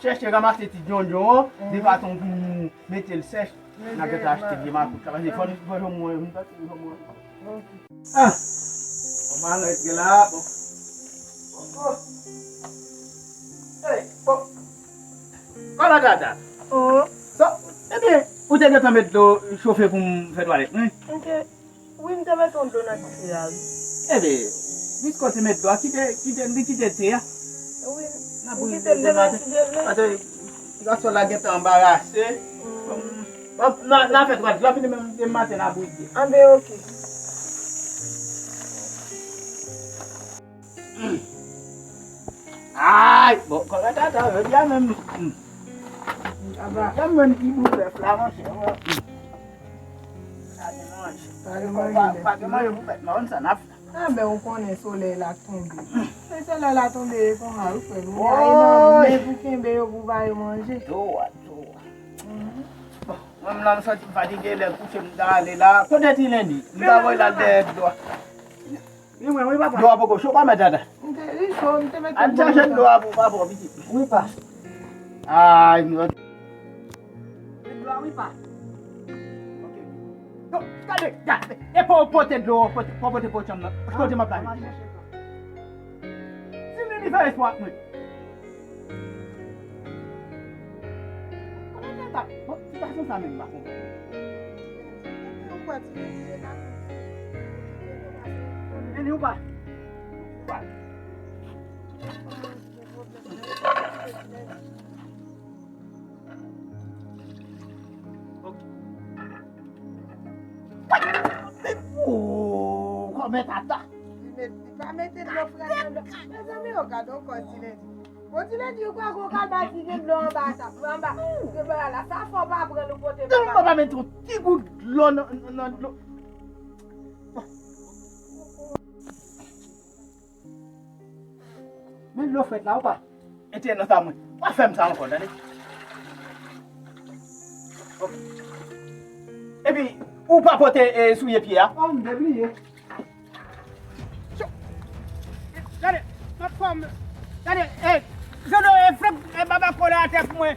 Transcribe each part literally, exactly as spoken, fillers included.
Chèche ranmase ti djondjon an, de fason pou nou mete l sèch. N a gentan achte vye makout la. Pase fò n, fò n mwen, m tande fò mwen. Ah! Bon, malèz gen la, bon. Oh, oh. Hey, bon. Kòman tata? Oh. So, ebyen, ou te gentan met dlo chofe pou m fè twalèt mwen? Ok. Wi, m te mete yon dlo nan dife a, wi. Ebyen, piske w te met dlo a, kite, kite, li kite te a. Wi, m kite l demen si Dye vle. Pase ti gason la gentan anbarase. Bon, n a, n a fè twalèt la, fini menm demen maten n a bouyi. Anben, ok. Ay, bon, kòman tata, jodi a menm. Jodi a menm ki boul bèf la, monchè. Pa gen manje. Pa gen manje, pa gen manje pou fèt, non, sa n ap fè. Ah, men ou konnen solèy la tonbe. Men solèy la tonbe, e konsa, wi, frè m. Woy! Men pou kenbe yo, pou ba yo manje. Dwa, dwa. Bon, mwen menm la, m santi m fatige, lè kouche m ta ale la. Kote ti Lendi? M ta voye l al dèyè dwa. Li mwen, wi, papa. Dlo a poko cho, pa mèt tata. M te, li cho, m te mete dlo nan tan. Al chache dlo a pou papa w, pitit. Wi, pa. Ay, m. Dlo a, wi, pa. Ok. Yo, gade, gade. E pa w pote dlo, pote, pa w pote pòt chanm nan. Kote m ap lave? Si li, li fè espwa ak mwen. Kòman tata? Bon, ti gason sa menm m pa konprann. Ou kwè ti mesye la? Vini ou pa? Ou pa? Ok. Oh, kòman tata? Li met, li pa mete dlo frèt nan dlo. Mezanmi, yo gade yon kò ti Lendi. Bon, ti Lendi, ou kwè gon kalbati gen dlo anba sa, anba, anba la, sa fò pa pran nou pote. Tèlman pa mete yon ti gout dlo nan, nan, nan dlo. Men dlo frèt la, ou pa. Mete nan sa mwen. Pa fè m sa ankò, tande. Ok. Epi, ou pa pote, e, souye pye a? Oh, m te bliye. Gade, m ap fè m, gade, e, Jodo, e, frèt, e, baba kole atè pou mwen.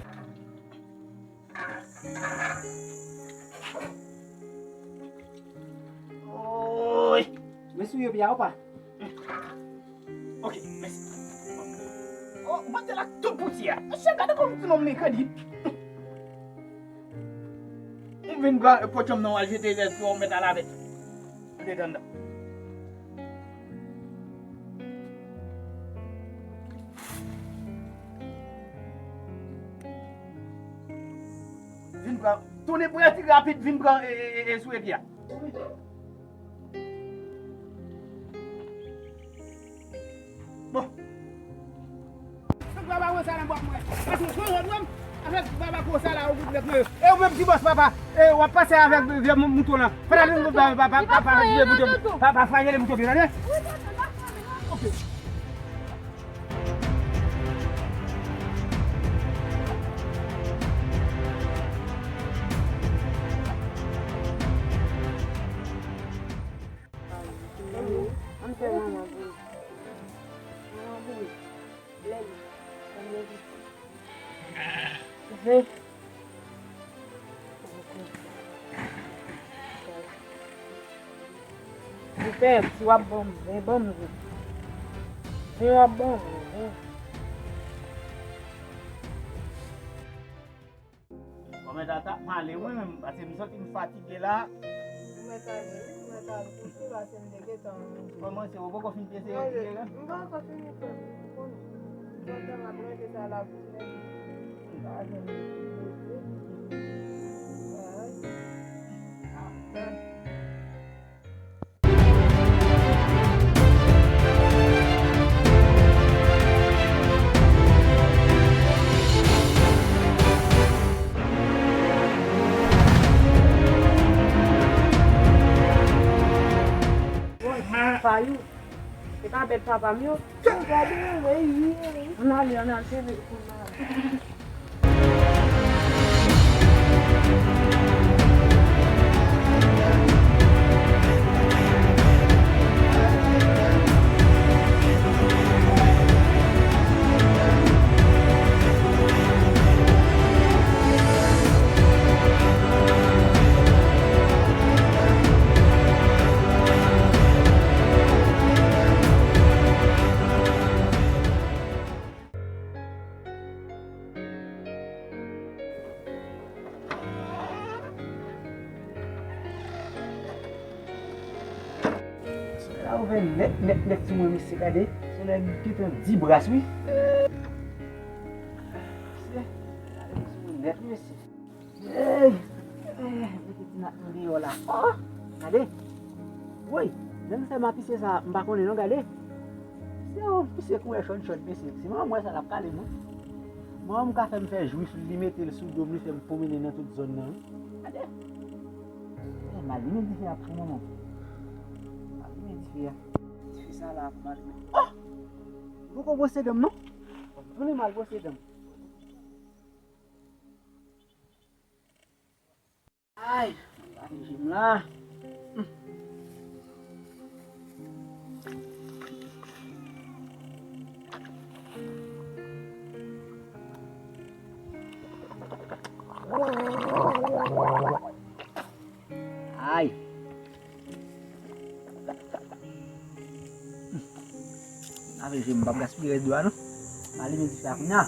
Oy! Men souye pye a ou pa? Ok, mèsi. Oh, ou mete l ak tout pousyè a. Mesye, gade kòm ti nonm li kredib. Ou vin pran pòt chanm nan w al jete lè fwa ou mèt al avè l. Ou detann nan. Vin pran, tounen prè ti rapid, vin pran, e, e, e, e, souye pye a. Bon. Fèk baba wè sa nan bòk mwen. Paske sou lòt nonm, avèk baba gwo sa la, ou gout nèg mwen. E ou menm ti bòs papa, e w ap pase avèk vye mou-, mouton lan. Fè la vin papa, papa, papa, papa, papa, fraye le mouton, tande? Ok. Ann fè manman boule. Manman boule. Lè li. Lè li. Ve. Ou pè, si w ap ban m ven, ban m ven. Ven w ap ban m ven, ven. Kòman tata, m ale mwen menm, paske m santi m fatige la. Ou mèt ale, ou mèt ale kouche, paske m te gentan. Kòman se ou poko fin pye se yo ki genyen? M poko fini fè, ou konnen. Pandan m ap ranje sa la pou timoun. Pa janm poze. Ay. Payou. Se pa bèt papa m yo. Ann ale, ann al, se vre, ann al. Sa ouvè nèt, nèt, nèt sou mwen, mesye, gade. Se lè gentan di bras, wi. Mesye, gade sou mwen nèt, wi, mesye. Ey! Ey, mete ti nat mwen deyò la. Oh! Gade! Woy! Menm fè m a pise sa, m pa konnen non, gade! Se yon pise koulè chòd chòd, mesye. Si manman m wè sa, l ap kale m, wi. Manman m ka fè m fè jwif, li mete l sou do m, li fè m pwomennen nan tout zòn nan, wi. Gade! Ey, m al limen dife a pou manman m. M al limen dife a. Dife sa la ap mal. Oh! M poko bwose dan m, non. Fò m tounen m al bwose dan m. Ay, lave je m la. Ay. Lave je m, m p ap gaspiye rès dlo a non. M a limen dife a kounya.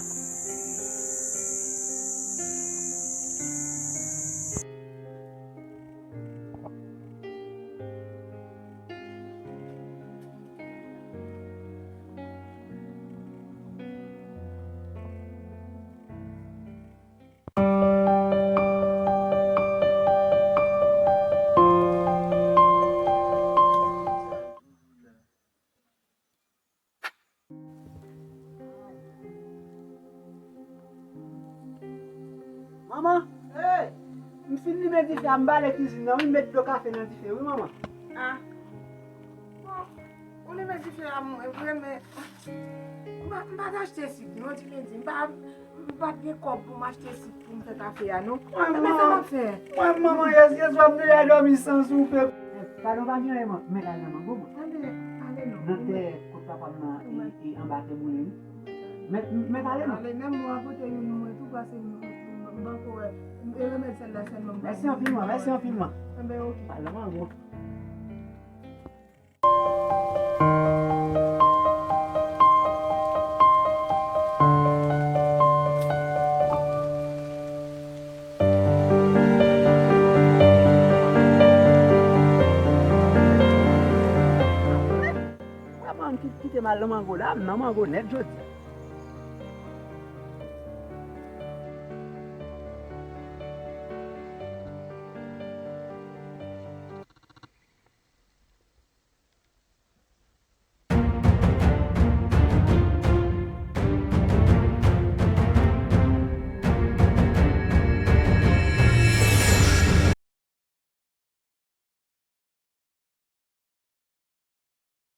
Manman, hey! M fin limen dife a, m bale kizin nan, wi, m met dlo kafe nan dife, wi, manman. Ah. Bon, ou limen dife a, mwen, vre, men m pa, m pa t achte sik, non, ti Mendy. M pa, m pa t gen kòb pou m achte sik pou m fè kafe a, non. Mwen, men sa m ap fè? Mwen, manman, yès, yès, w ap deja dòmi san soupe. Eh, padon, pa gen anyen, man. Mèt al nan mango, man. Ale, ale, non. Nan tè kot papa m nan, e, e, anba tè boule, wi. Mèt, mèt ale, non. Ale, menm mwen, pote youn mwen tou, pase m, m, m, m poko wè. E remèd sèl la sèlman m poko. Mèsi anpil, man. Mèsi anpil, man. Enben, oke. Al nan mango. Manman ki kite m al nan mango la, m nan mango nèt jodi.